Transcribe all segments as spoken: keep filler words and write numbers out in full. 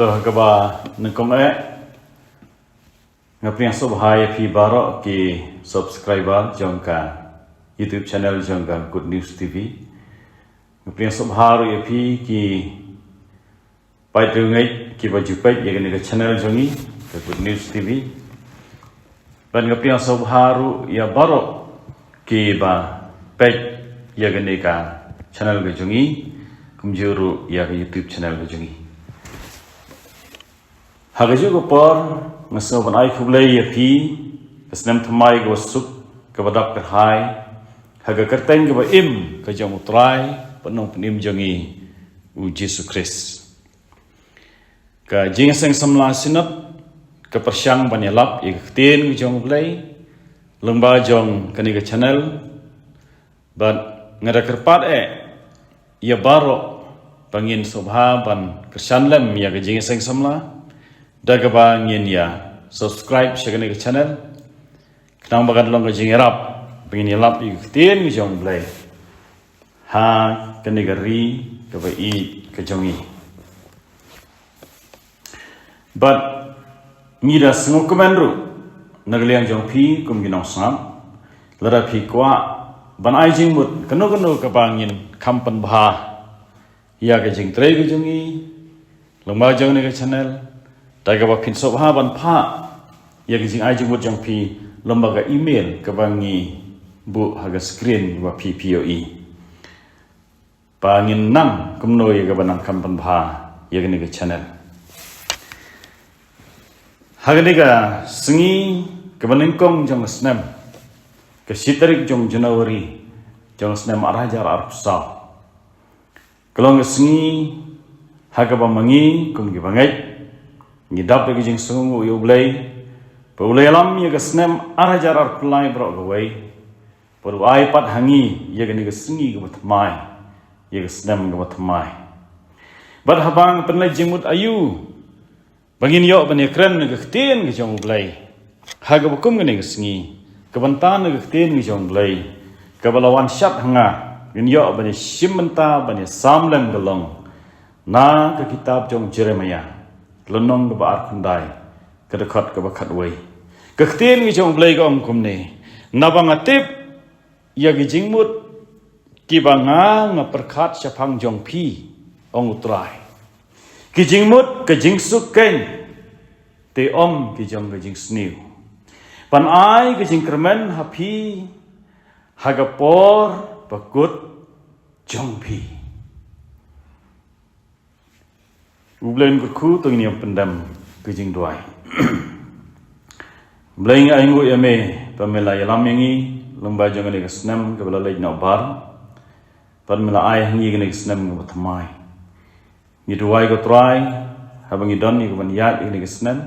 Kaba nyngkong eh, nga pdiang sngewbha ïa phi baroh ki subscriber jong ka YouTube channel jong ka Good News T V. Nga pdiang sngewbha ruh ïa phi ki paid riewngeit kiba ju peit ïa kane ka channel jong ngi, ka Good News T V. Bad nga pdiang sngewbha ruh ïa baroh kiba peit ïa kane ka channel ka jong ngi, kumjuh ruh ïa ka YouTube channel ka jong ngi. Ha kajuh ka por, nga sngew ban ai khublei ïa phi, ka snem thymmai kaba suk, kaba dap kyrhai, ha ka kyrteng kaba im ka jong U Trai bad Nongpynim jong ngi, U Jisu Khrist. Ka Jingïaseng Samla Synod ka pyrshang ban ïalap ïa ka ktien ka jong U Blei lyngba jong kane ka channel, bad nga da kyrpad eh ïa baroh ba ngin sngewbha ban kyrshan lem ïa ka Jingïaseng Samla da kaba ngin ïa subscribe sha kane ka channel, khnang ba kan long ka jingïarap ba ngin ïalap ïa ka ktien ka jong U Blei ha kane ka ri kaba ïeit ka jong ngi. Bad ngi da sngewkmen ruh na ka liang jong phi kum ki nongsngap, lada phi kwah ban ai jingmut kano kano kaba ngin kham pynbha ïa ka jingtrei ka jong ngi lyngba jong kane ka channel, da kaba phin sngewbha ban phah ïa ka jingai jingmut jong phi lyngba ka email kaba ngi buh ha ka screen ba phi phi ïohi. Ba ngin nang kumno ïa kaba nang kham pynbha ïa kane ka channel. Ha kane ka sngi kaba nyngkong jong ka snem, ka shi tarik jong January jong ka snem ar hajar arphew saw, ka long ka sngi ha kaba ma ngi kum ki bangeit ngi dap da ka jingsngewnguh ïa U Blei ba u la ïalam ïa ka snem ar hajar arphew lai baroh kawei, bad u ai pat ha ngi ïa kane ka sngi kaba thymmai, ïa ka snem kaba thymmai. Bad haba nga pynleit jingmut aïu ba ngin ïoh ban ïakren na ka ktien ka jong U Blei ha kaba kum kane ka sngi, ka bynta na ka ktien ka jong U Blei kaba la wan shat ha nga, ngin ïoh ban ïashim bynta, ban ïasam lem ka long na ka kitab jong Jeremiah, ka lynnong kaba arphew khyndai, ka dkhot kaba khatwei. Ka ktien ka jong U Blei ka ong kumne: Naba nga tip ïa ki jingmut kiba nga nga pyrkhat shaphang jong phi, ong U Trai, ki jingmut ka jingsuk keiñ, te ym ki jong ka jingsniew, ban ai ka jingkyrmen ha phi ha ka por bakut jong phi. U Blei un kyrkhu. To ngin ïa pyndem ka jingduwai. Blei, ngi ainguh ïa me ba me la ïalam ïa ngi lyngba jong kane ka snem kaba la leit noh baroh, bad me la ai ha ngi kane ka snem kaba thymmai. Ngi duwai ko Trai, haba ngi don ïa kaban ïaid ïa kane ka snem,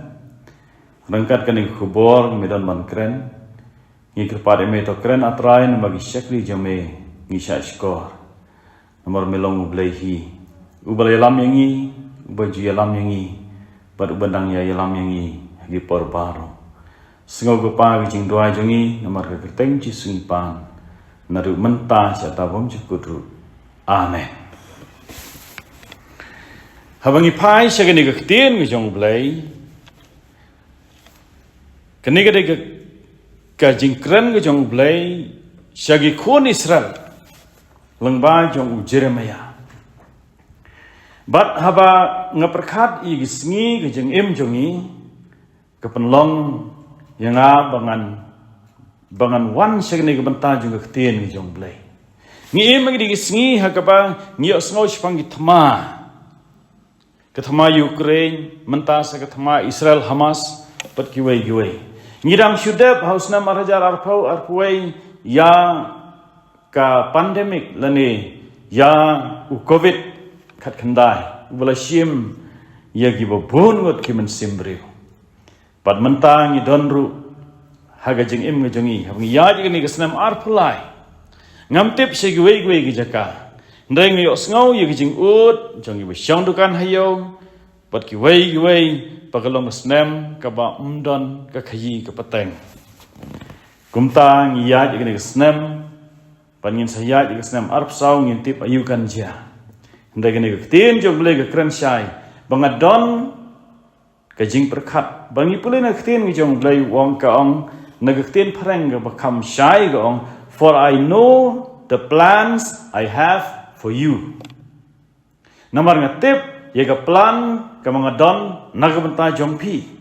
ryngkat kane ka khubor me don ban kren, ngi kyrpad ïa me to kren A Trai, namar ki shakri jong me ngi shah shkor. Namar me long U Blei hi, uba la ïalam ïa ngi, uba ju ïalam ïa ngi, bad uba dang ïa ïalam ïa ngi ha ki por baroh. Sngew ko Pa ka jingduwai jong ngi, namar ka kyrteng Jisu ngi pan, naduh mynta sha ta bymjukut ruh. Amen. Haba ngi phai sha kane ka ktien ka jong U Blei, kane ka dei ka, ka jingkren ka jong U Blei sha ki khun Israel lyngba jong u Jeremiah. Bad haba nga pyrkhat ïa ki sngi ka jingim jong ngi, ka pynlong ïa nga ba ngan, ba ngan wan sha kane ka bynta jong ka ktien ka jong U Blei. Ngi im ha kine ki sngi ha kaba ngi ïohsngew shaphang ki thma, ka thma Ukraine, mynta sa ka thma Israel Hamas, bad kiwei kiwei. Ngi dang shu dep ha u snem ar hajar arphew arphew wei ïa ka pandemic lane ïa u Covid khatkhyndai, uba la shim ïa kiba bun ngut ki mynsiem briew. Bad mynta ngi don ruh ha ka jingim ka jong ngi, haba ngi ïaid ïa kane ka snem arphew lai. Ngam tip sha kiwei kiwei ki jaka, hynrei nga ïohsngew ïa ka jingud jong kiba shong dukan ha ïew, bad kiwei kiwei ba ka long ka snem kaba ym don ka khaïi ka pateng. Kumta ngi ïaid ïa kane ka snem, bad ngin sa ïaid ïa ka snem arphew saw, ngim tip aïu kan jia. Hynrei kane ka ktien jong U Blei ka kren shai ba nga don ka jingpyrkhat. Ba ngi pule na ka ktien ka jong U Blei, u ong, ka ong na ka ktien phareng kaba kham shai, ka ong, "For I know the plans I have for you." Namar nga tip ïa ka plan kaba nga don na ka bynta jong phi.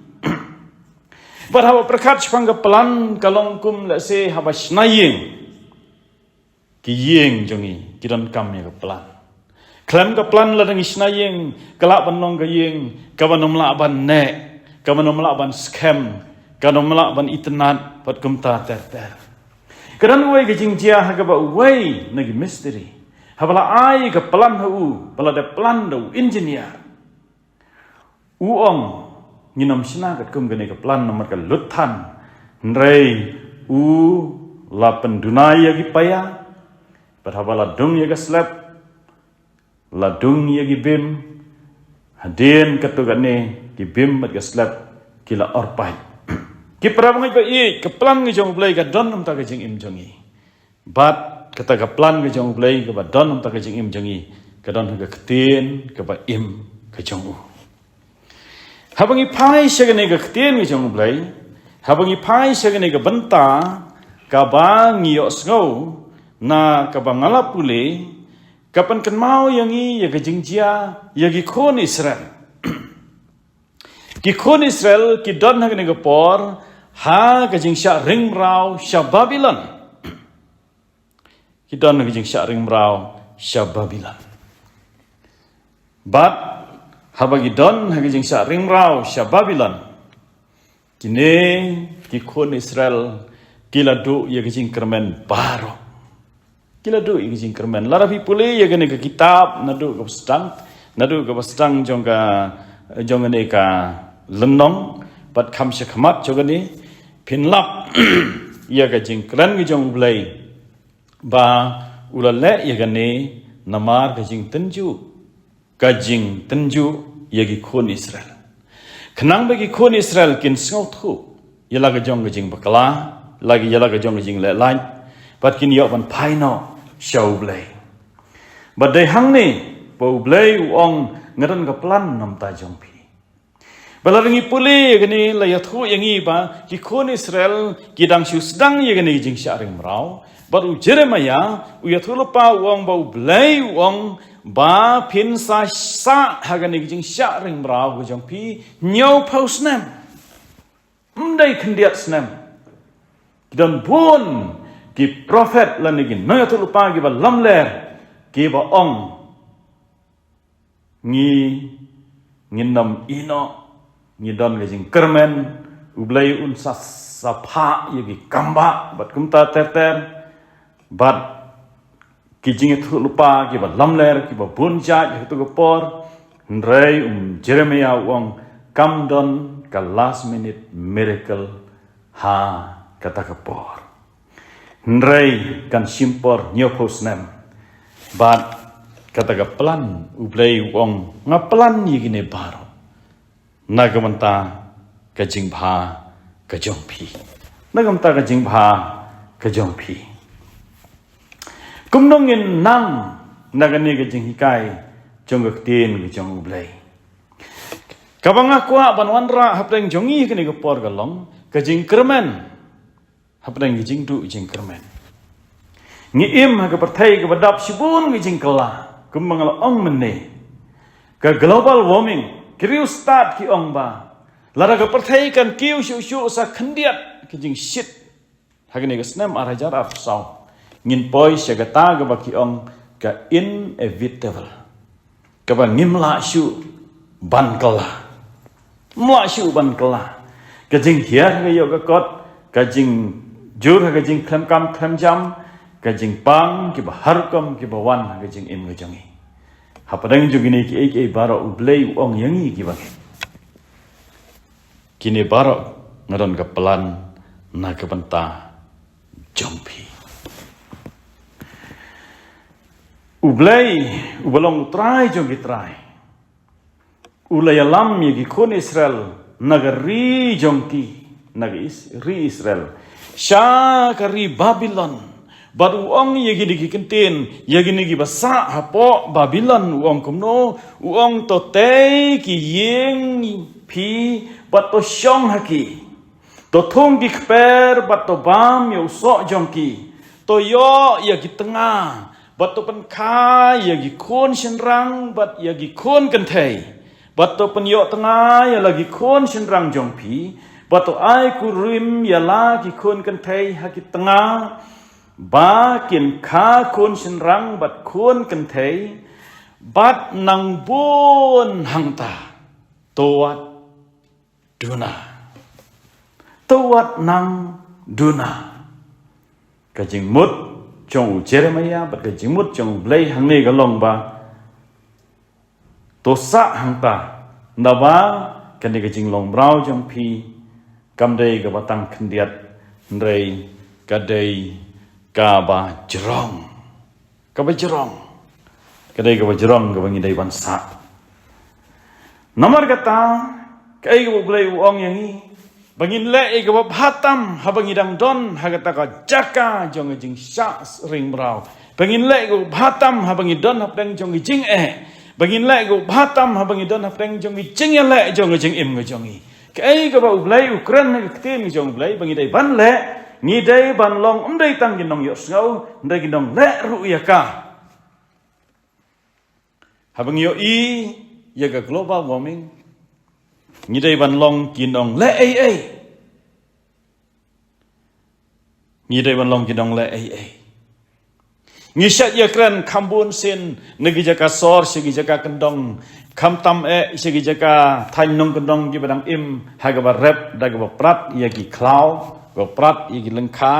Bad haba pyrkhat shaphang ka plan, ka long kum, lehse, haba shna ïing, ki ïing jong ngi ki donkam ïa ka plan. Khlem ka plan, lada ngi shna ïing, ka lah ban long ka ïing kaban ym lah ban neh, kaban ym lah ban skhem, kaban ym lah ban itynnad, bad kumta ter ter. Ka don uwei ka jingjia ha kaba uwei na ki mistri, haba la ai ka plan ha u, ba la dep plan da u engineer, u ong, "Ngin ym shna katkum kane ka plan namar ka lut than." Hynrei u la pynduna ïa ki paia, bad haba la dung ïa ka slab, la dung ïa ki beam, hadien katto katne, ki beam bad ka slab ki la orpait. Ki para bangeit ba ïeit, ka plan ka jong U Blei ka don na ka bynta ka jingim jong ngi. Bad kata ka plan ka jong U Blei kaba don na ka bynta ka jingim jong ngi, ka don ha ka ktien kaba im ka jong u. Haba ngi phai sha kane ka ktien ka jong U Blei, haba ngi phai sha kane ka bynta kaba ngi ïohsngew na kaba nga la pule, ka pynkynmaw ïa ngi ïa ka jingjia ïa ki khun Israel. Ki khun Israel ki don ha kane ka por ha ka jingshah ring mraw sha Babilon. Ki don ha ka jingshah ring mraw sha Babilon. Bad haba ki don ha ka jingshah ring mraw sha Babilon, kine ki khun Israel ki la duh ïa ka jingkyrmen baroh. Ki la duh ïa ka jingkyrmen. Lada phi pule ïa kane ka kitab, naduh kaba sdang, naduh kaba sdang jong ka, jong kane ka lynnong, bad kham sha khmat jong kane, phin lap ïa ka jingkren ka jong U Blei, ba u la leh ïa kane namar ka jingtynjuh, ka jingtynjuh ïa ki khun Israel. Khnang ba ki khun Israel kin sngewthuh ïa la ka jong ka jingbakla, la, ïa la ka jong ka jingleh lait, bad kin ïoh ban phai noh sha U Blei. Bad dei hangne ba U Blei u ong, "Nga don ka plan na ka bynta jong phi." Ba lada ngi pule ïa kane, la ïathuh ïa ngi ba ki khun Israel ki dang shu sdang ïa kane ka jingshah ring mraw. Bad u Jeremiah u ïathuh lypa, u ong ba U Blei u ong ba phin sa sah ha kane ka jingshah ring mraw ka jong phi hynñiewphew snem. Ym dei khyndiat snem. Ki don bun ki prophet lane ki nongïathuhlypa kiba lamler kiba ong, "Ngi, ngin ym ïehnoh, ngi don ka jingkyrmen, U Blei un sa, sa phah ïa ki kambah, bad kumta ter ter." Bad ki jingïathuhlypa kiba lamler, kiba bun jait ha kato ka por. Hynrei u Jeremiah u ong, kam don ka last minute miracle ha kata ka por. Hynrei kan shim por hynñiewphew snem. Bad kata ka plan, U Blei u ong, nga plan ïa kine baroh na ka bynta ka jingbha ka jong phi. Na ka bynta ka jingbha ka jong phi. Kumno ngin nang na kane ka jinghikai jong ka ktien ka jong U Blei? Kaba nga kwah ban wanrah hapdeng jong ngi kane ka por ka long ka jingkyrmen hapdeng ka jingduh jingkyrmen. Ngi im ha ka pyrthei kaba dap shibun ka jingkylla, kumba nga la ong mynne. Ka global warming, ki riewstad ki ong ba lada ka pyrthei kan kiew shuh shuh sa khyndiat ka jingshit ha kane ka snem ar hajar arphew saw, ngin poi sha kata kaba ki ong ka inevitable, kaba ngim lah shuh ban kylla. Ngim lah shuh ban kylla. Ka jinghiar ha ka ïoh ka kot, ka jingjur ha ka jingkhlem kam khlem jam, ka jingpang kiba har rukom kiba wan ha ka jingim ka jong ngi. Hapdeng jong kine kiei kiei baroh U Blei u ong ïa ngi kiba ngeit, kine baroh nga don ka plan na ka bynta jong phi. U Blei uba long U Trai jong ki trai, u la ïalam ïa ki khun Israel na ka ri jong ki, na ka Is-, ri Israel, sha ka ri Babilon. Bad u ong ïa kine ki kyntien, ïa kine kiba sah hapoh Babilon, u ong kumno? U ong, to tei ki ïing phi, bad to shong ha ki. To thung ki kper, bad to bam ïa u soh jong ki. To ïoh ïa ki tnga, bad to pynkha ïa ki khun shynrang, bad ïa ki khun kynthei. Bad to pynïoh tnga ïa la ki khun shynrang jong phi, bad to ai kurim ïa la ki khun kynthei ha ki tnga, ba kin kha khun shynrang bad khun kynthei, bad nang bun hangta. To wat duna. To wat nang duna. Ka jingmut jong u Jeremiah, bad ka jingmut jong u Blei hangne ka long ba to sah hangta, naba kane ka jinglong mraw jong phi, kam dei kaba tang khyndiat, hynrei ka dei kaba jrong. Kaba jrong. Ka dei kaba jrong, kaba ngi dei ban sah. Namar kata, kaei kaba u Blei u ong ïa ngi, ba ngin leh ïa kaba bha tam haba ngi dang don ha kata ka jaka jong ka jingshah ring mraw. Ba ngin leh ïa kaba bha tam haba ngi don hapdeng jong ka jingeh. Ba ngin leh ïa kaba bha tam haba ngi don hapdeng jong ka jingïaleh jong ka jingim ka jong ngi. Kaei kaba u Blei u kren ha ka ktien ka jong u Blei ba ngi dei ban leh, ngi dei ban long, ym dei tang ki nongïohsngew, hynrei ki nongleh ruh ïa ka. Haba ngi ïohi ïa ka global warming, ngi dei ban long ki nongleh ei ei. Ngi dei ban long ki nongleh ei ei. Ngi shait ïakren kham bun sien na ki jaka sor sha ki jaka kyndong, khamtam eh sha ki jaka thaiñ nongkyndong kiba dang im ha kaba rep da kaba prat ïa ki khlaw, kaba prat ïa ki lyngkha.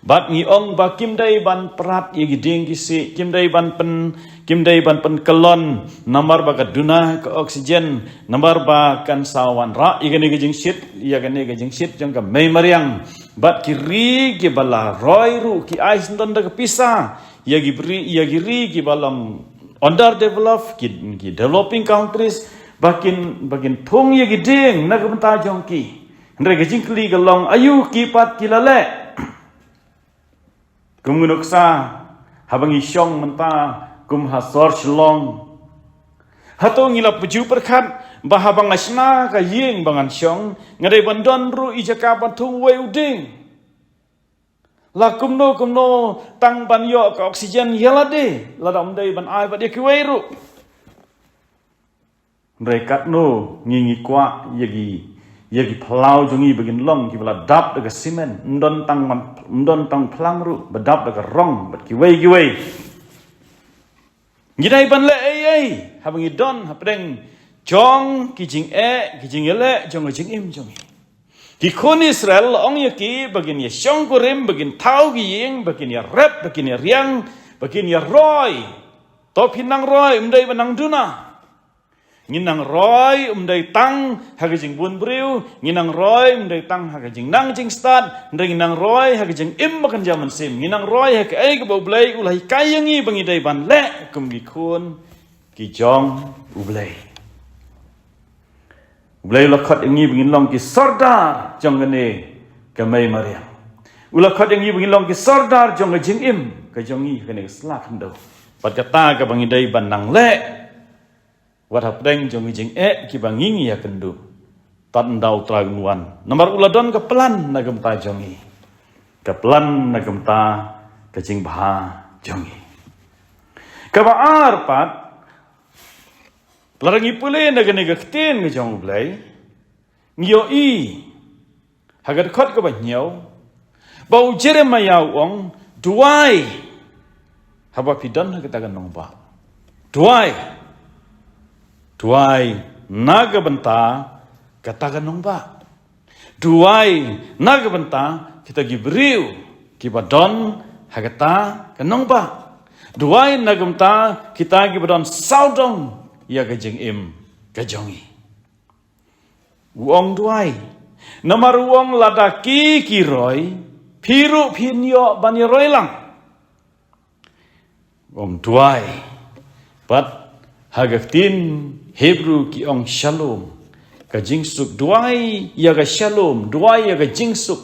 Bad ngi ong ba kim dei ban prat ïa ki dieng ki siej, kim dei ban pyn, kim dei ban pynkyllon, namar ba ka duna ka oxygen, namar ba kan sa wanrah ïa kane ka jingshit, ïa kane ka jingshit jong ka mei mariang. Bad ki ri kiba la roi ruh ki ai syndon da ka pisa ïa ki bri, ïa ki ri kiba long underdeveloped, ki, ki developing countries, ba kin, ba kin thung ïa ki dieng na ka bynta jong ki. Hynrei ka jingkylli ka long, aïu ki pat ki la leh? Kum ngi nuksa, haba ngi shong mynta kum ha sor Shillong, hato ngi la pyrkhat ba haba nga shna ka ïing ba ngan shong, nga dei ban don ruh i jaka ban thung wei u dieng? La kumno kumno tang ban ïoh ka oxygen ïa lade, lada ym dei ban ai bad ïa kiwei ruh. Hynrei katno ngi, ngi kwah ïa ki, ïa ki phyllaw jong ngi ba kin long kiba la dap da ka cement, ym don tang man, ym don tang phlang ruh, ba dap da ka rong bad kiwei kiwei. Ngi dei ban leh ei ei haba ngi don hapdeng jong ki jingeh, ki jingïaleh jong ka jingim jong ngi. Ki khun Israel la ong ïa ki ba kin ïa shong kurim, ba kin thaw ki ïing, ba kin ïa rep, ba kin ïa riang, ba kin ïa roi. To phin nang roi, ym dei ban nang duna. Ngin nang roi ym dei tang ha ka jingbun briew, ngin nang roi ym dei tang ha ka jingnang jingstad, hynrei ngin nang roi ha ka jingim ba kynja mynsiem, ngin nang roi ha kaei kaba U Blei u la hikai ïa ngi ba ngi dei ban leh kum ki khun ki jong U Blei. U Blei u la khot ïa ngi ba ngin long ki sordar jong kane ka mei mariang. U la khot ïa ngi ba ngin long ki sordar jong ka jingim ka jong ngi ha kane ka sla khyndew. Bad kata kaba ngi dei ban nang leh wat hapdeng jong ki jingeh kiba ngi ngi ïakynduh. Tad ynda U Trai un wan, namar u la don ka plan na ka bynta jong ngi, ka plan na ka bynta ka jingbha jong ngi. Kaba ar pat, lada ngi pule na kane ka ktien ka jong U Blei, ngi ïohi ha ka dkhot kaba hynñiew ba u Jeremiah u ong, duwai haba phi don ha kata ka nongbah. Duwai, duwai na ka bynta kata ka nongbah. Duwai na ka bynta kita ki briew kiba don ha kata ka nongbah. Duwai na ka bynta kita kiba don sawdong ïa ka jingim ka jong ngi. U ong duwai. Namar u ong lada ki ki roi, phi ruh phin ïoh ban ïa roi lang. U ong duwai. Bad ha ka ktien Hebrew ki ong shalom. Ka jingsuk, duwai ïa ka shalom, duwai ïa ka jingsuk.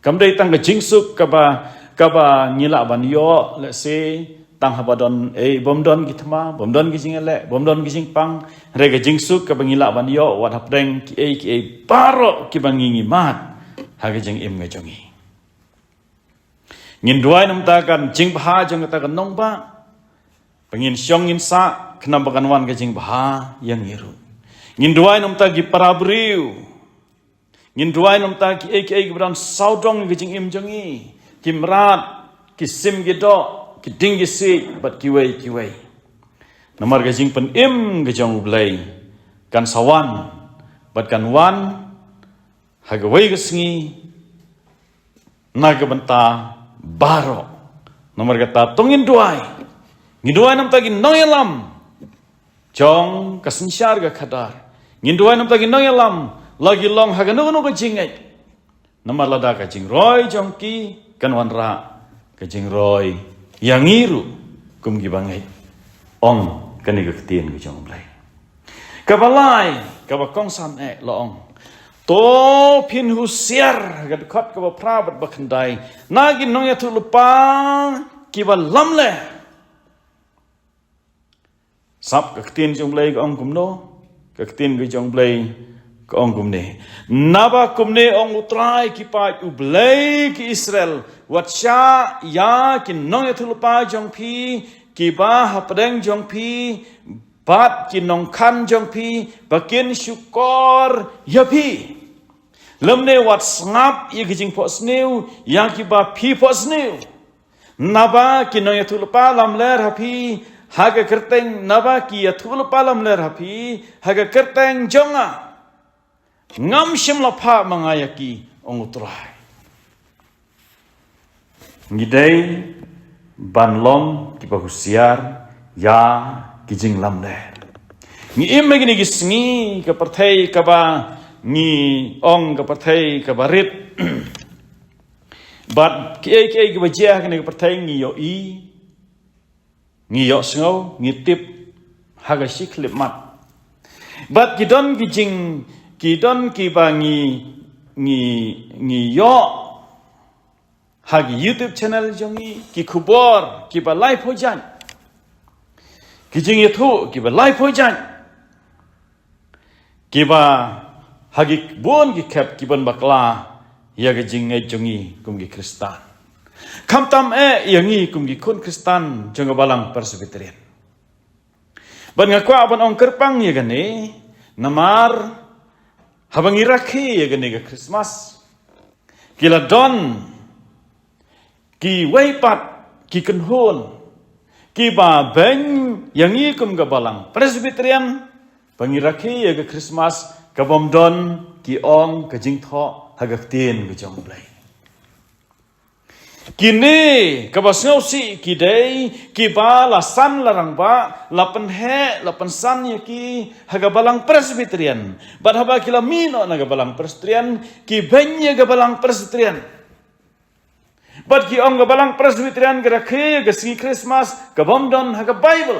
Kam dei tang ka jingsuk kaba, kaba ngi lah ban ïoh, let's say, Tang haba don, eh, bym don ki thma, bym don ki jingïaleh, bym don ki jingpang, hynrei ka jingsuk kaba ngi lah ban ïoh, wat hapdeng kiei kiei baroh kiba ngi ngi mad ha ka jingim ka jong ngi. Ngin duwai namar ka jingbha jong kata ka nongbah, ba ngin shong ngin sah, khnang ba kan wan ka jingbha ïa ngi ruh. Ngin duwai namar ki para briew, ngin duwai namar kiei kiei kiba don sawdong ka jingim jong ngi, ki mrad, ki sim ki doh, ki ding ki siej, bad kiwei kiwei. Namar ka jingpynim ka jong U Blei kan sa wan, bad kan wan ha kawei ka sngi, na ka bynta baroh. Namar kata to ngin duwai, ngin duwai namar ki nongïalam jong ka synshar ka khadar, ngin duwai namar ki nongïalam, la ki long ha kano kano ka jingngeit. Namar lada ka jingroi jong ki kan wanrah ka jingroi ïa ngi ruh kum kiba ngeit, ong kane ka ktien ka jong U Blei. Kaba lai, kaba kongsan eh la ong, to phin husiar, ka dkhot kaba phra bad ba khyndai, na ki nongïathuhlypa kiba lamler. Sap ka ktien jong U Blei ka ong kumno? Ka ktien ka jong U Blei ka ong kumne: Naba kumne ong U Trai ki paid, U Blei ki Israel, wat shah ïa ki nongïathuhlypa jong phi kiba hapdeng jong phi, bad ki nongkhan jong phi, ba kin shukor ïa phi. Lymne wat sngap ïa ki jingphohsniew ïa kiba phi phohsniew. Naba ki nongïathuhlypa lamler ha phi ha ka kyrteng, naba ki ïathuhlypa lamler ha phi ha ka kyrteng jong nga, ngam shym la phah ma nga ïa ki, ong U Trai. Ngi dei ban long kiba husiar ïa ki jinglamler. Ngi im ha kine ki sngi, ka pyrthei kaba ngi ong ka pyrthei kaba rit. Bad kiei kiei kiba jia ha kane ka pyrthei ngi ïohi, ngi ïohsngew, ngi tip ha ka shi khyllipmat. Bad ki don ki jing, ki don kiba ngi, ngi, ngi ïoh ha ki YouTube channel jong ngi, ki khubor kiba laiphew jait, ki jingïathuh kiba laiphew jait, kiba ha ki bun ki khep ki ban bakla ïa ka jingngeit jong ngi kum ki Khristan, khamtam eh ïa ngi kum ki khun Khristan jong ka Balang Presbyterian. Bad nga kwah ban ong kyrpang ïa kane, namar haba ngi rakhe ïa kane ka Christmas, ki la don kiwei pat ki kynhun kiba beiñ ïa ngi kum ka Balang Presbyterian ba ngi rakhe ïa ka Christmas kabym don, ki ong, ka jingthoh ha ka ktien ka jong U Blei. Kine kaba sngewsih ki dei kiba la san la rangbah, la pynheh la pynsan ïa ki ha ka Balang Presbyterian. Bad haba ki la mih noh na ka Balang Presbyterian, ki beiñ ïa ka Balang Presbyterian. Bad ki ong ka Balang Presbyterian ka rakhe ïa ka sngi Christmas kabym don ha ka Bible.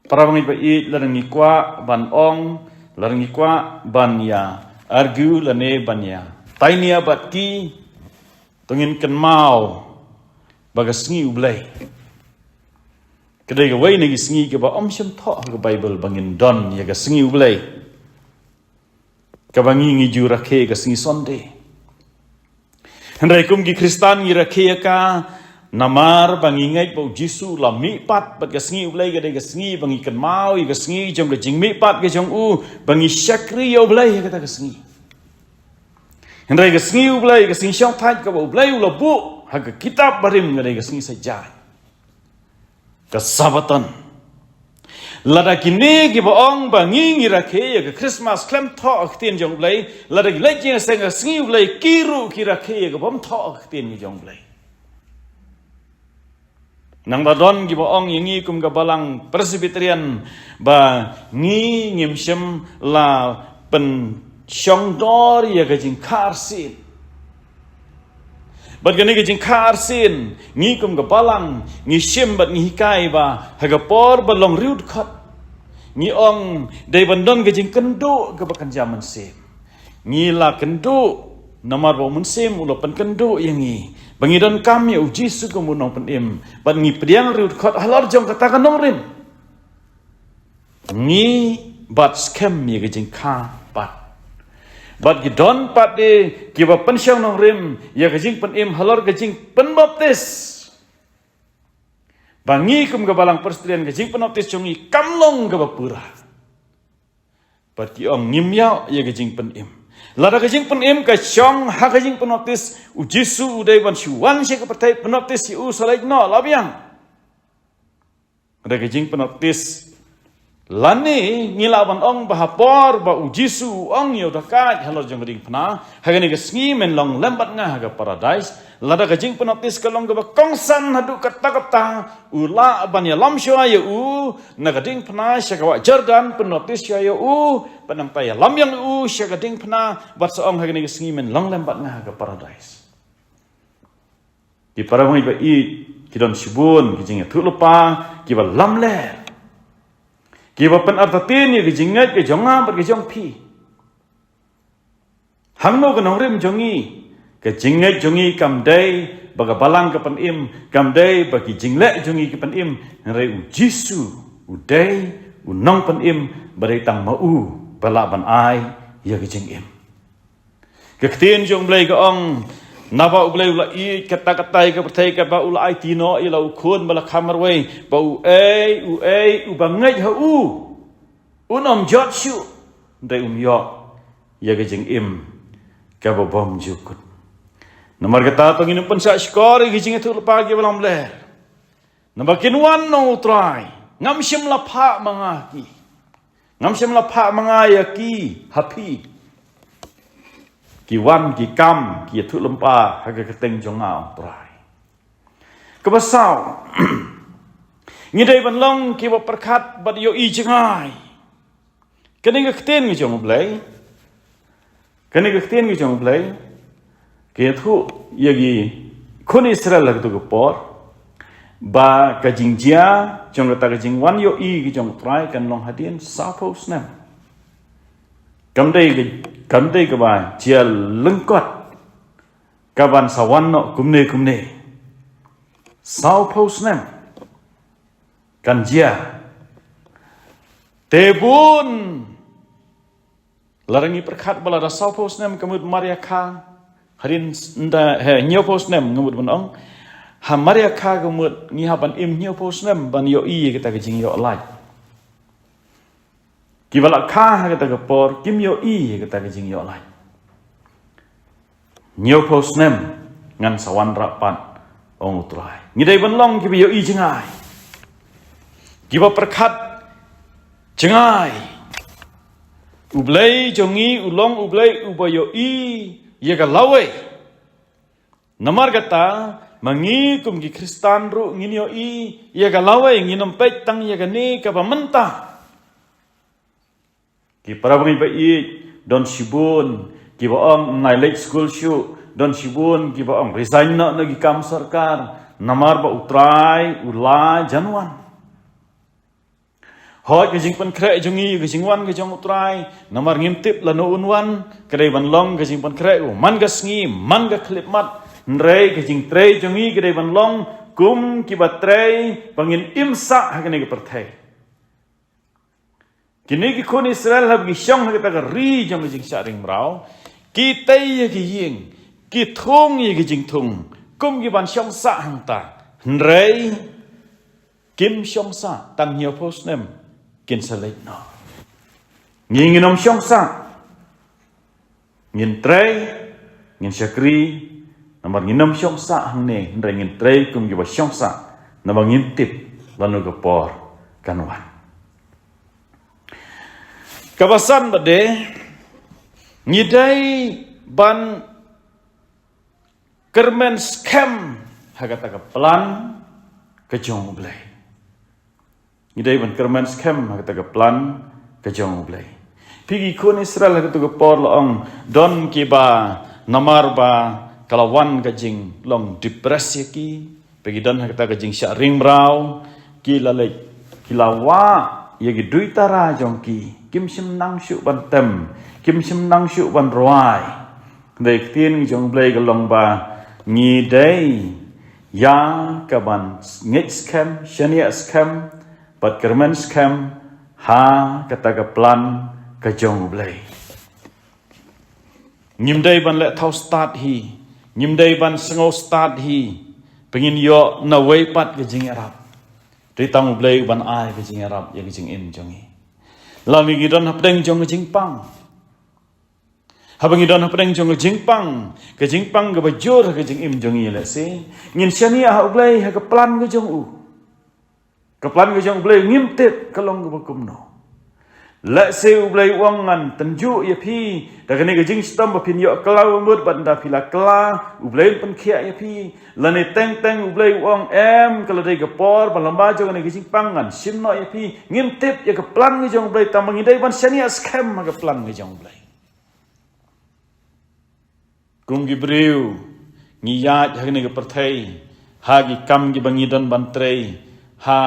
Para bangeit ba ïeit, lada ngi kwah ban ong, lada ngi kwah ban ïa argue lane ban ïa tainia bad ki, to ngin kynmaw ba ka sngi U Blei ka dei kawei na ki sngi kiba ym shym thoh ha ka Bible ba ngin don ïa ka sngi U Blei, kaba ngi ngi ju rakhe ka sngi Sunday. Hynrei kum ki Khristan ngi rakhe ïa ka namar ba ngi ngeit ba U Jisu u la mihpat, bad ka sngi U Blei ka dei ka sngi ba ngi kynmaw ïa ka sngi jong ka jingmihpat ka jong u, ba ngi shakri ïa U Blei ha kata ka sngi. Hynrei ka sngi U Blei, ka sngi shongthait kaba U Blei u la buh ha ka kitab barim, ka dei ka sngi sa jaiñ, ka Sabbaton. Lada kine kiba ong ba ngi ngi rakhe ïa ka Christmas khlem thoh ha ka ktien jong U Blei, lada ki leit jingïaseng ha ka sngi U Blei, ki ruh ki rakhe ïa kabym thoh ha ka ktien jong U Blei. Nangta don kiba ong ïa ngi kum ka Balang Presbyterian ba ngi ngim shym la pynshongdor ïa ka jingkha arsien. Bad kane ka jingkha arsien, ngi kum ka Balang ngi shim bad ngi hikai ba ha ka por ba long riewdkhot, ngi ong dei ban don ka jingkynduh kaba kynja mynsiem. Ngi la kynduh Namar ba u Mynsiem u la pynkynduh ïa ngi ba ngi donkam ïa u Jisu kum u Nongpynim, bad ngi pdiang riewdkhot halor jong kata ka nongrim. Ngi bat skhem ïa ka jingkha pat. Bad ki don pat de kiba pynshong nongrim ïa ka jingpynim halor ka jingpynbaptis. Ba ngi kum ka Balang Presbyterian, ka jingpynbaptis jong ngi kam long kaba pura. Bad ki ong ngim ïoh ïa ka jingpynim. Lada ka jingpynim ka shong ha ka jingpynbaptis, u Jisu u dei ban shu wan sha ka pyrthei, pynbaptis ïa u, sa leit noh, la biang. Lada ka jingpynbaptis, lane ngi lah ban ong ba ha por ba u Jisu u ong ïa u dakait halor jong ka diengphna, ha kane ka sngi men long lem bad nga ha ka paradais. Lada ka jingpynbaptis ka long kaba kongsan haduh katta katta, u lah ban ïalam shuwa ïa u na ka diengphna sha ka wah Jordan, pynbaptis shuwa ïa u, bad nangta ïalam ïa u sha ka diengphna, bad sa ong ha kane ka sngi men long lem bad nga ha ka paradais. Ki para bangeit ba ïeit, ki don shibun ki jingïathuhlypa kiba lamler, kiba pynartatien ïa ka jingngeit ka jong nga bad ka jong phi. Hangno ka nongrim jong ngi? Ka jingngeit jong ngi kam dei ba ka Balang ka pynim, kam dei ba ki jingleh jong ngi ki pynim, hynrei u Jisu u dei u Nongpynim, ba dei tang ma u ba lah ban ai ïa ka jingim. Ka ktien jong U Blei ka ong, naba U Blei u la ïeit katta katta ïa ka pyrthei, katba u la aiti noh ïa la u Khun ba la kha marwei, ba uei uei uba ngeit ha u un ym jot shuh, hynrei un ïoh ïa ka jingim kaba bymjukut. Namar kata to ngin ym pynshah shkor ïa ka jingïathuhlypa kiba lamler. Namar kin wan, ong U Trai, ngam shym la phah ma nga ki. Ngam shym la phah ma nga ïa ki ha phi. Ki wan ki kam, ki ïathuhlypa ha ka kyrteng jong nga, ong U Trai. Kaba saw, ngi dei ban long kiba pyrkhat bad ïohi jngai. Kane ka ktien ka jong U Blei, kane ka ktien ka jong U Blei ka ïathuh ïa ki khun Israel ha kato ka por ba ka jingjia jong kata ka jingwan ïohi ka jong U Trai kan long hadien sawphew snem. Kam dei ka, kam dei kaba jia lyngkot, kaban sa wan noh kumne kumne. Sawphew snem kan jia. Te bun, lada ngi pyrkhat ba lada sawphew snem ka mut mar ïa kha, hadien s-, nda, he, hynñiewphew snem nga mut ban ong, ha mar ïa kha ka mut ngi hap ban im hynñiewphew snem ban ïohi ïa kata ka jingïoh lait. Kiba la kha ha kata ka por kim ïohi ïa kata ka jingïoh lait. Hynñiewphew snem ngan sa wanrah pat, ong U Trai. Ngi dei ban long kiba ïohi jngai, kiba pyrkhat jngai. U Blei jong ngi u long U Blei uba ïohi ïa ka lawei. Namar kata, ma ngi kum ki Khristan ruh ngin ïohi ïa ka lawei, ngin ym peit tang ïa kane kaba mynta. Ki para bangeit ba ïeit, don shibun kiba ong, ym nai leit skul shuh, don shibun kiba ong resign noh na ki kam sorkar, namar ba U Trai u la jan wan. Hooid, ka jingpynkhreh jong ngi ka jingwan ka jong U Trai, namar ngim tip lano un wan, ka dei ban long ka jingpynkhreh u man ka sngi, man ka khyllipmat, hynrei ka jingtrei jong ngi ka dei ban long kum kiba trei ba ngin im sah ha kane ka pyrthei. Kine ki khun Israel haba ki shong ha kata ka ri jong ka jingshah ring mraw, ki tei ïa ki ïing, ki thung ïa ki jingthung kum ki ban shong sah hangta. Hynrei kim shong sah, tang hynñiewphew snem kin sa leit noh. Ngi ngin ym shong sah. Ngin trei, ngin shakri, namar ngin ym shong sah hangne, hynrei ngin trei kum kiba shong sah, namar ngim tip lano ka por kan wan. Kaba san pat de, ngi dei ban kyrmen skhem ha kata ka plan ka jong U Blei. Ngi dei ban kyrmen skhem ha kata ka plan ka jong U Blei. Phi ki khun Israel ha kata ka por la ong, don kiba namar ba ka la wan ka jinglong depress ïa ki, phi ki don ha kata ka jingshah ring mraw, ki la leit, ki la wah ïa ki duitara jong ki, kim shym nang shuh ban tem, kim shym nang shuh ban rwai. Dei ktien jong U Blei ka long ba ngi dei ïa ka ban ngeit skhem, shaniah skhem, bad kyrmen skhem ha kata ka plan ka jong U Blei. Ngim dei ban leh thaw stad hi, ngim dei ban sngew stad hi, ba ngin ïoh na wei pat ka jingïarap. Dei tang U Blei u ban ai ka jingïarap ïa ka jingim jong ngi. Lada ngi don hapdeng jong ka jingpang. Haba ngi don hapdeng jong ka jingpang, ka jingpang kaba jur ha ka jingim jong ngi lehse ngin shaniah ha U Blei ha ka plan ka jong u. Ka plan ka jong U Blei ngim tip ka long kaba kumno. Lehse U Blei u ong ngan tynjuh ïa phi da kane ka jingshitom ba phin ïoh kylla mut, bad ynda phi la kylla U Blei un pynkhiah ïa phi. Lane teng teng U Blei u ong em, ka la dei ka por ba lyngba jong kane ka jingpang ngan shim noh ïa phi. Ngim tip ïa ka plan ka jong U Blei, tang ba ngi dei ban shaniah skhem ha ka plan ka jong U Blei. Kum ki briew ngi ïaid ha kane ka pyrthei ha ki kam kiba ngi don ban trei, ha,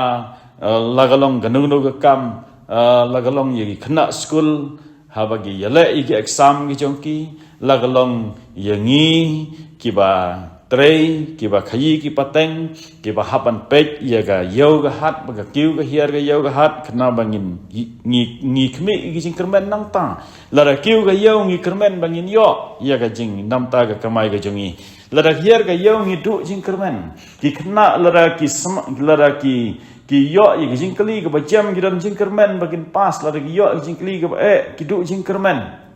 eh, la ka long kano kano ka kam, eh, la ka long ïa ki khynnah skul haba ki ïaleh ïa ki exam ki jong ki, la ka long ïa ngi kiba trei, kiba khaïi ki pateng, kiba hap ban peit ïa ka ïew ka hat, ba ka kiew ka hiar ka ïew ka hat, khnang ba ngin, ngi, ngi khmih ïa ki jingkyrmen nangta. Lada kiew ka ïew ngi kyrmen ba ngin ïoh ïa ka jingnamta ka kamai ka jong ngi. Lada hiar ka ïew ngi duh jingkyrmen. Ki khynnah lada ki sma-, lada ki, ki ïoh ïa ka jingkylli kaba jem ki don jingkyrmen ba kin pass, lada ki ïoh ïa ka jingkylli kaba eh ki duh jingkyrmen.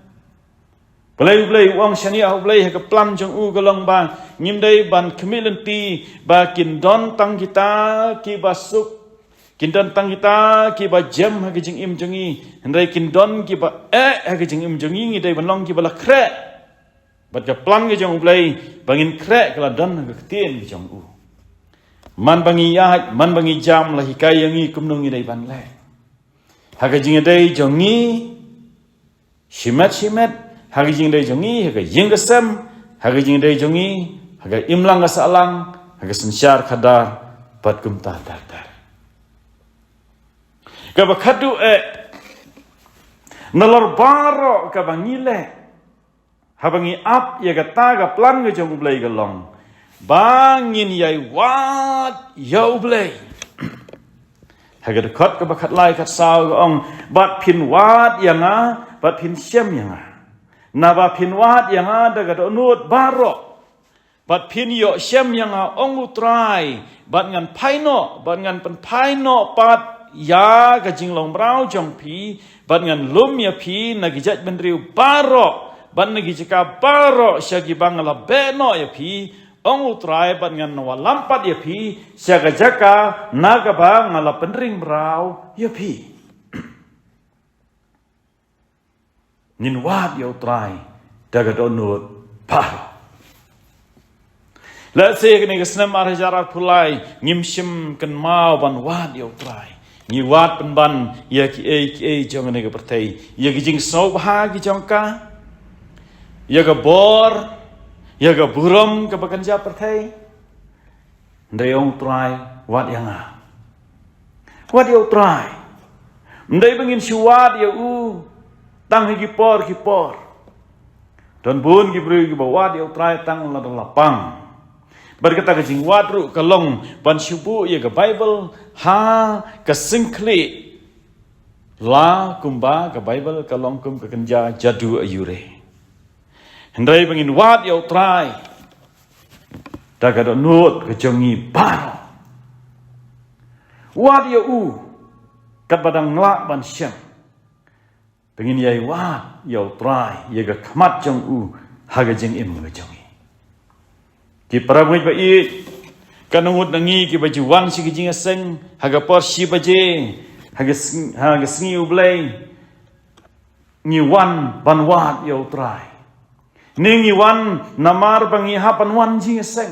Balei U Blei u ong shaniah ha U Blei ha ka plan jong u ka long ba ngim dei ban khmih lynti ba kin don tang kita kiba suk, kin don tang kita kiba jem ha ka jingim jong ngi, hynrei kin don kiba eh ha ka jingim jong ngi, ngi dei ban long kiba la khreh. Bad ka plan ka jong U Blei ba ngin khreh ka la don ha ka ktien ka jong u. Man ba ngi ïaid, man ba ngi jam la hikai ïa ngi kumno ngi dei ban leh. Ha ka jingïadei jong ngi shimet shimet, ha ka jingïadei jong ngi ha ka ïing ka sem, ha ka jingïadei jong ngi ha ka imlang ka sahlang, ha ka synshar khadar, bad kumta ter ter. Kaba khatduh eh, nalor baroh kaba ngi leh, haba ngi ap ïa kata ka plan ka jong U Blei ka long ba ngin ïai wad ïa U Blei. Ha ka dkhot kaba khatlai khatsaw ka ong, bad phin wad ïa nga, bad phin shem ïa nga. Naba phin wad ïa nga da ka dohnud baroh. Bad phin ïoh shem ïa nga, ong U Trai, bad ngan phai noh, bad ngan pynphai noh pat ïa ka jinglong mraw jong phi, bad ngan lum ïa phi na ki jaitbynriew baroh, bad na ki jaka baroh sha kiba nga la beh noh ïa phi, ong U Trai, bad ngan wallam pat ïa phi sha ka jaka na kaba nga la pynring mraw ïa phi. Ngin wad ïa U Trai da ka dohnud baroh. Lehse kane ka snem ar hajar arphew lai ngim shym kynmaw ban wad ïa U Trai. Ngi wad pynban ïa kiei kiei jong kane ka pyrthei, ïa ki jingsngewbha ki jong ka, ïa ka bor, ïa ka burom kaba kynja pyrthei. Hynrei ong U Trai, wad ïa nga. Wad ïa U Trai. Ym dei ba ngin shu wad ïa u tang ha ki por ki por. Don bun ki briew kiba wad ïa U Trai tang lada la pang. Bad kata ka jingwad ruh ka long ban shu buh ïa ka Baibl ha ka syngkhlieh, la kumba ka Baibl ka long kum ka kynja jadu aiu re. Hynrei ba ngin wad ïa U Trai da ka dohnud ka jong ngi baroh. Wad ïa u katba dang lah ban shem. Ba ngin ïai wad ïa U Trai, ïa ka khmat jong u ha ka jingim ka jong ngi. Ki para bangeit ba ïeit, katno ngut na ngi kiba ju wan sha ka jingïaseng ha ka por shi baje ha ka sng-, ha ka sngi U Blei, ngi wan ban wad ïa U Trai? Ne ngi wan namar ba ngi hap ban wan jingïaseng?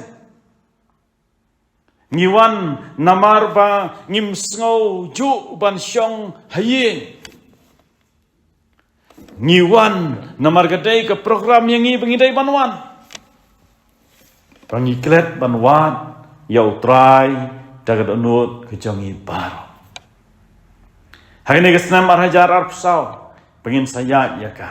Ngi wan namar ba ngim sngew juh ban shong ha ïing? Ngi wan namar ka dei ka program ïa ngi ba ngi dei ban wan? Ba ngi klet ban wad ïa U Trai da ka dohnud ka jong ngi baroh? Ha kane ka snem ar hajar arphew saw ba ngin sa ïaid ïa ka,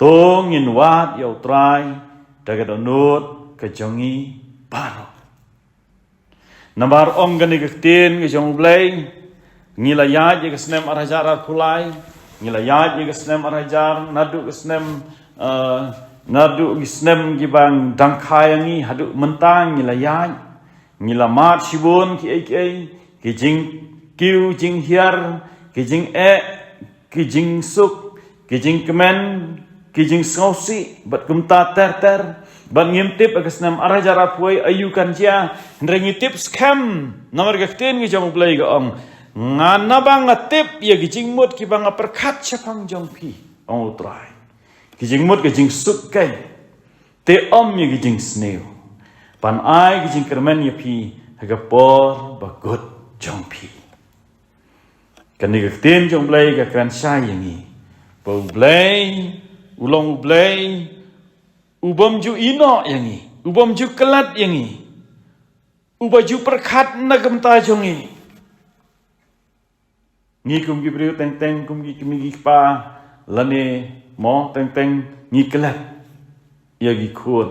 To ngin wad ïa U Trai da ka dohnud ka jong ngi baroh. Namar ong kane ka ktien ka jong U Blei, ngi la ïaid ïa ka snem ar hajar arphew lai, ngi la ïaid ïa ka snem ar hajar, naduh ka snem, eh, naduh ki snem kiba dang kha ïa ngi, haduh mynta ngi la ïaid, ngi la mad shibun kiei kiei, ki jingkiew jinghiar, ki jingeh, ki jingsuk, ki jingkmen, ki jingsngewsih, bad kumta ter ter, bad ngim tip ha ka snem ar hajar arphew wei aïu kan jia, hynrei ngi tip skhem, namar ka ktien ka jong U Blei ka ong, nga naba nga tip ïa ki jingmut kiba nga pyrkhat shaphang jong phi, ong U Trai. Ki jingmut ka jingsuk keiñ, te ym ïa ki jingsniew. Ban ai ki jingkyrmen ïa phi ha ka por ba kut jong phi. Kane ka ktien jong U Blei ka kren shai ïa ngi ba U Blei u long U Blei u bym ju ïehnoh ïa ngi, u bym ju klet ïa ngi, uba ju pyrkhat na ka bynta jong ngi. Ngi kum ki briew teng teng, kum ki kmie ki kpa, lane mo teng teng ngi klet ïa ki khun.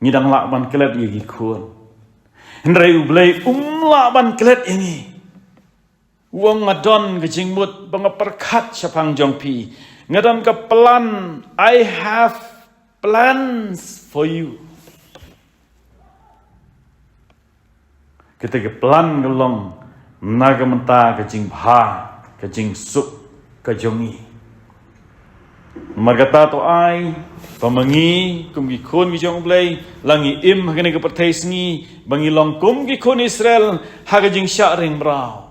Ngi dang lah ban klet ïa ki khun. Hynrei U Blei um lah ban klet ïa ngi. U ong nga don ka jingmut ba nga pyrkhat shaphang jong phi. Nga don ka plan, I have plans for you. Kata ka plan ka long na ka bynta ka jingbha, ka jingsuk ka jong ngi. Namar kata to ai ba ma ngi kum ki khun ki jong U Blei, la ngi im ha kane ka pyrthei sngi, ba ngi long kum ki khun Israel ha ka jingshah ring mraw.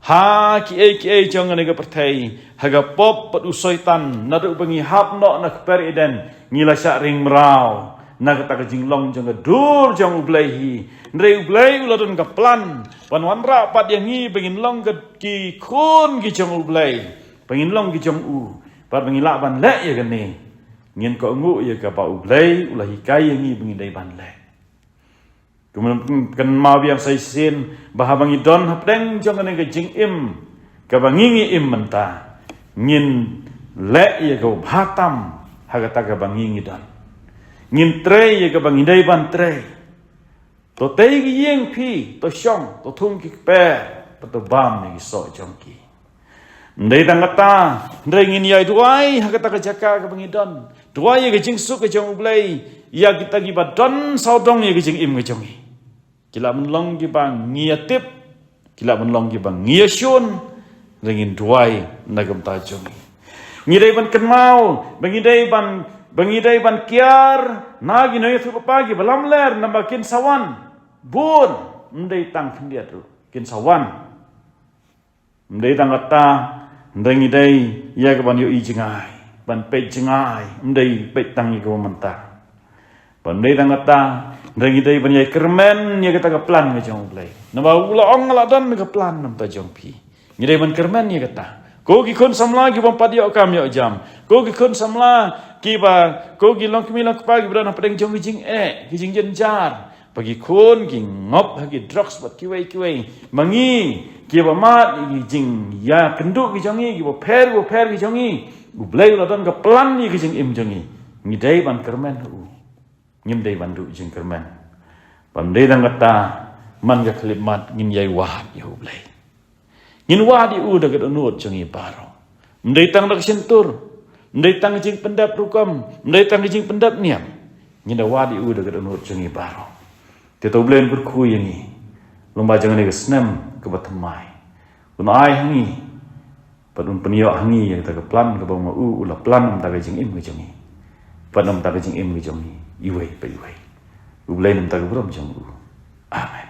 Ha kiei kiei jong kane ka pyrthei, ha ka pop bad u Soitan, naduh ba ngi hap noh na kper Eden, ngi la shah ring mraw na kata ka jinglong jong ka dur jong U Blei hi. Hynrei U Blei u la don ka plan ban wanrah pat ïa ngi ba ngin long ka ki khun ki jong U Blei, ba ngin long ki jong u, bad ba ngin lah ban leh ïa kane. Ngin kohnguh ïa kaba U Blei u la hikai ïa ngi ba ngin dei ban leh. Kumno kynmaw biang sa shisien ba haba ngi don hapdeng jong kane ka jingim kaba ngi ngi im mynta, ngin leh ïa kaba bha tam ha kata kaba ngi ngi don. Ngin trei ïa kaba ngi dei ban trei. To tei ki ïing phi, to shong, to thung ki kper, bad to bam ïa ki soh jong ki. Ym dei tang kata, hynrei ngin ïai duwai ha kata ka jaka kaba ngi don. Duwai ïa ka jingsuk ka jong U Blei ïa kita kiba don sawdong ïa ka jingim ka jong ngi. Ki lah ban long kiba ngi ïa tip, ki lah ban long kiba ngi ïa shun, hynrei ngin duwai na ka bynta jong ngi. Ngi dei ban kynmaw ba ngi dei ban, ba ngi dei ban kiar na ki nongïathuhlypa kiba lamler, namar kin sa wan bun, ym dei tang khyndiat ruh, kin sa wan. Ym dei tang kata, hynrei ngi dei ïa ka ban ïohi jngai, ban peit jngai, ym dei peit tang ïa kaba mynta. Bad ym dei tang kata, hynrei ngi dei ban ïai kyrmen ïa kata ka plan ka jong U Blei. Namar u la ong nga la don ka plan na ka bynta jong phi. Ngi dei ban kyrmen ïa kata. Ko ki khun samla ki bym pat ïoh kam ïoh jam, ko ki khun samla kiba, ko ki longkmie longkpa kiba don hapdeng jong ki jingeh, ki jingjynjar, ba ki khun ki ngop ha ki drugs bad kiwei kiwei. Ma ngi kiba mad ïa ki jingïakynduh ki jong ngi, kiba pher kiba pher ki jong ngi, U Blei u la don ka plan ïa ki jingim jong ngi. Ngi dei ban kyrmen ha u. Ngim dei ban duh jingkyrmen. Bad ym dei tang kata, man ka khyllipmat ngin ïai wad ïa U Blei. Ngin wad ïa u da ka dohnud jong ngi baroh. Ym dei tang da ka shyntur, ym dei tang ka jingpyndep rukom, ym dei tang ka jingpyndep niam. Ngin da wad ïa u da ka dohnud jong ngi baroh. Te to U Blei un kyrkhu ïa ngi lyngba jong kane ka snem kaba thymmai. Un ai ha ngi bad un pynïoh ha ngi ïa kata ka plan kaba ma u u la plan na ka bynta ka jingim ka jong ngi, bad na ka bynta ka jingim ka jong ngi iwei pa iwei. U Blei na ka bynta ka burom jong u. Amen.